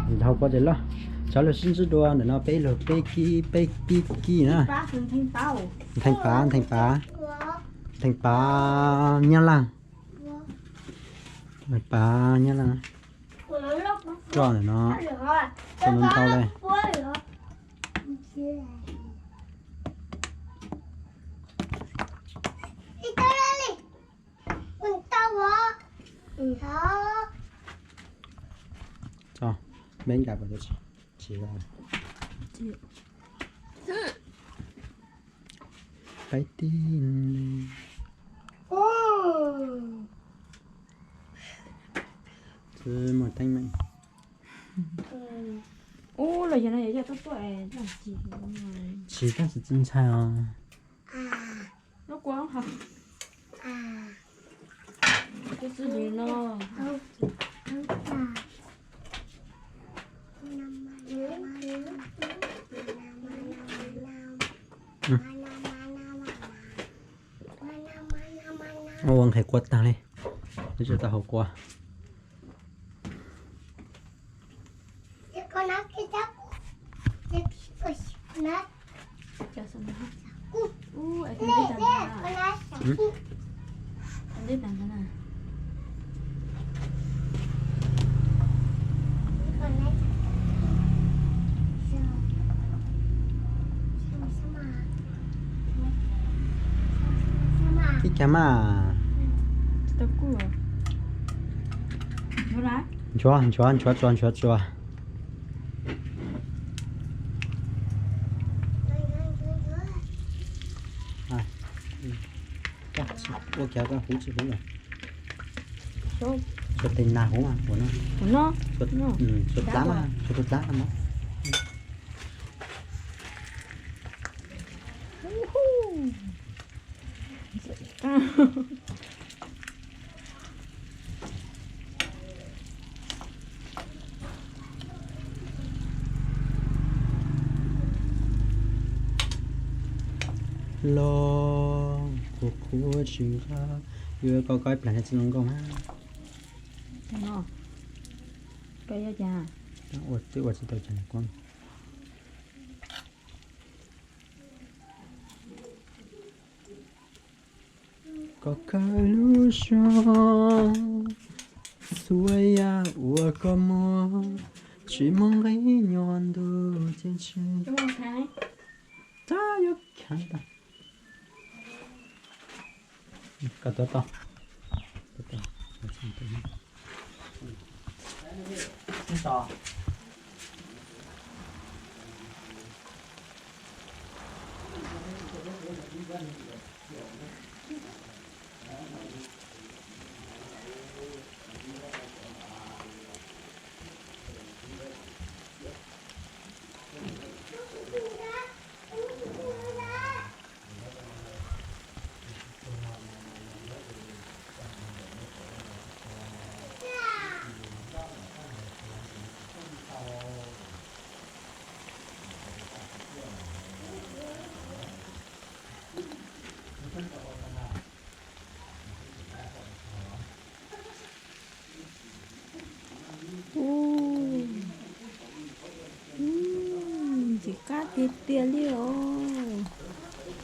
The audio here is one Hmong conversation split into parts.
Hauv kua tes loj, tsav lug sib ntsib dua ntawm no peb lug peb kib peb kib kib na. Ntheej pav, ntheej pav, ntheej pav Nyab Laj, ntheej pav Nyab Laj. Roj ntawm no, roj ntau ntau le. Peb nkag pais tsis, peb tib. Tsis muaj teeb meem. Ub, los yog no yog tuaj tuaj es tsis, tab sis tsis ntshai os. Lub kua ha. Twb xwb li no. Ua nqhis kua tag li, twb tsis tau haus kua. Ib kag mas. Nchuav, nchuav, nchuav tsuas, nchuav tsuas. Ua kiag koj huv tsis huv lawm. Tsuas tes nag huv mas, huv no. Tsuas tus dlab mas, tsuas tus dlab no mas. Los kuv kuv tsis nqa, yuav koj koj ib plag tsis zoo nkauj mas. Ua twb ua tsis tau cas kuv. Koj kawg lub zog, xuas yam uas koj muag, tsis muaj nqi nyuag ntuj ces tsis. Tab yuav khav tau. Koj tuav tau. Ntxim qab tiag tiag li os.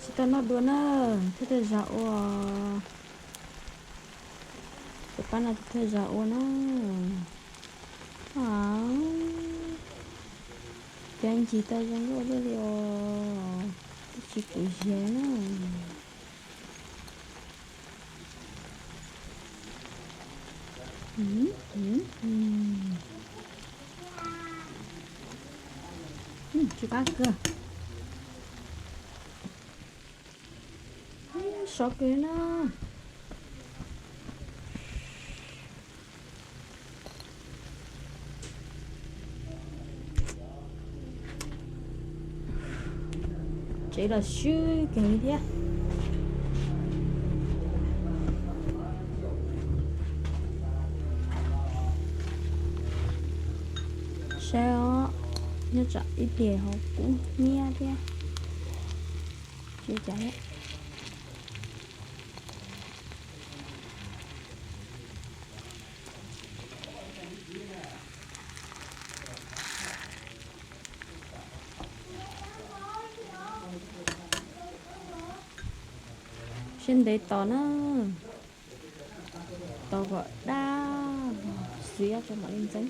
Tsis tau noj dua na, thiaj thawj zaug ua. Cov pab no thiaj thawj zaug ua na. Cov ncig tau zoo nkauj luaj li os, twb tsis pum ziav na. Tsis qab kawg. Sov kawg na. Tsev los swb kawg li thiab. Saib os, nyob tsam ib pliag ho kub hnyiab thiab. Tsis cas thiab. Siab ntev tos na, tos kom daj xiab tso mam li ntxeeb.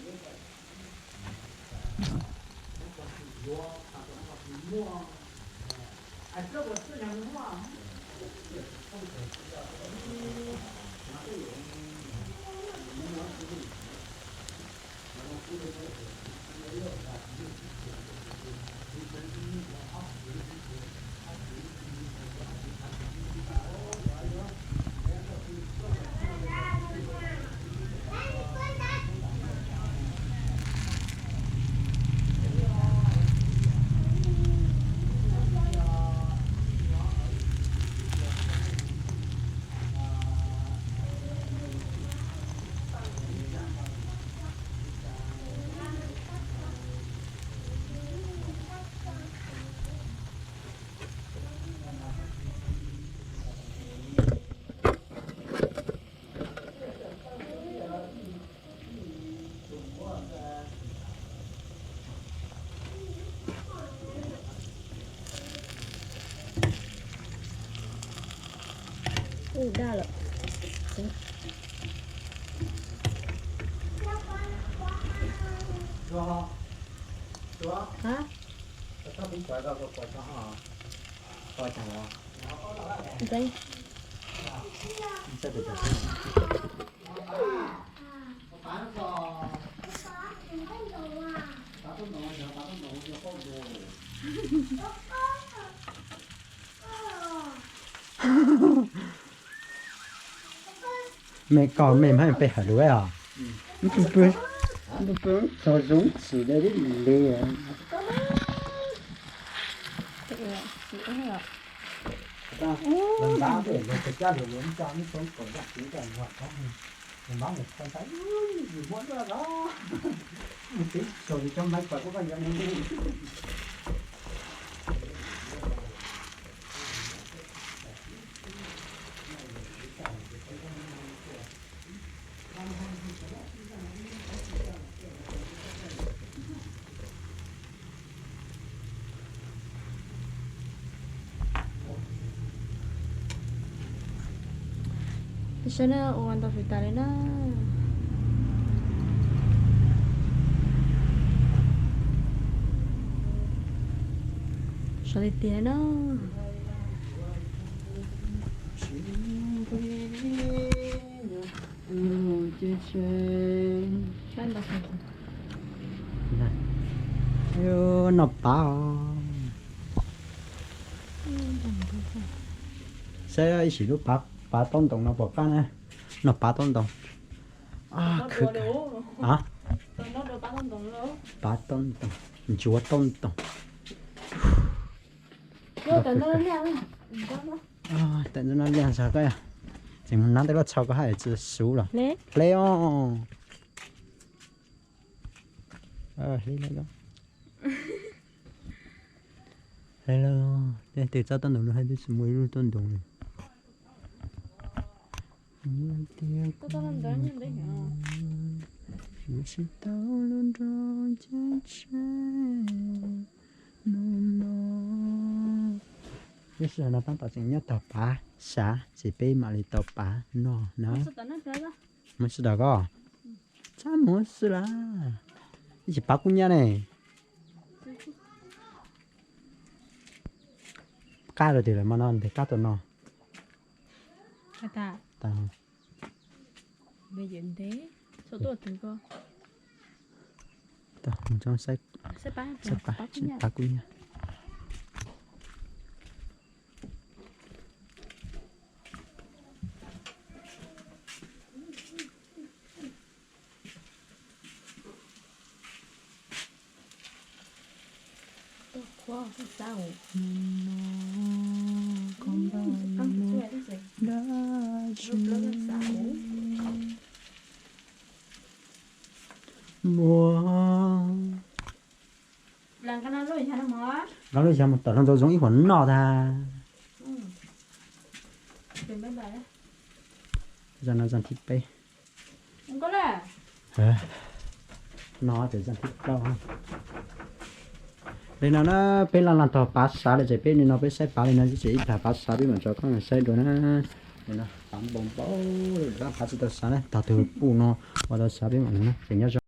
Ub, daj lawm. Hab? Ntxeeb. Mej koj mej mab peb hawm lug os. Pw pw, txog zoo tsis le li le. Peb saib na, ua ntau fis tas li na. Sov li tiag na. Noj pab os. Saib ib sim lub pab, pab taub ntoos no pom qab na. Noj pab taub ntoos. Khwv, pab taub ntoos, ntsuav taub ntoos. Tawm ntawm no liaj zog koj, tseem mus nab tej loj txhau koj haj tsis xub los. Hle os. Hle lawm, hle lawm. Tej tug txob taub ntoos no haj twb tsis muaj ib lub taub ntoos li. Yuav tsis tau lub nroog ceeb tsheej hnub no. Lub sij hawm no tab tom tseem nyob tog pav sav ces peb mam li tau pav noj na. Mus sawv daws koj. Txhob mus xwb las. Ib tsis pav kub nyab ne. Qab rau tias lawv mas no ntes qab tau no. Saib pav kub nyab. Muaj. Nqa lub xyov mus tom hluas nraug zoo ib huam noj tag. Zaj no zaj thib peb. No ces zaj thib plaub. Li no na, peb laaj laaj tog pav xav lawm ces peb li no peb saib pav li no ces ib plag pav xav peb mam tso koj saib dua na. Li no pav npau npau, dab pav tsis tau xav na, tog tug puj no ua tau xav peb mam nug na, ces nyob zoo.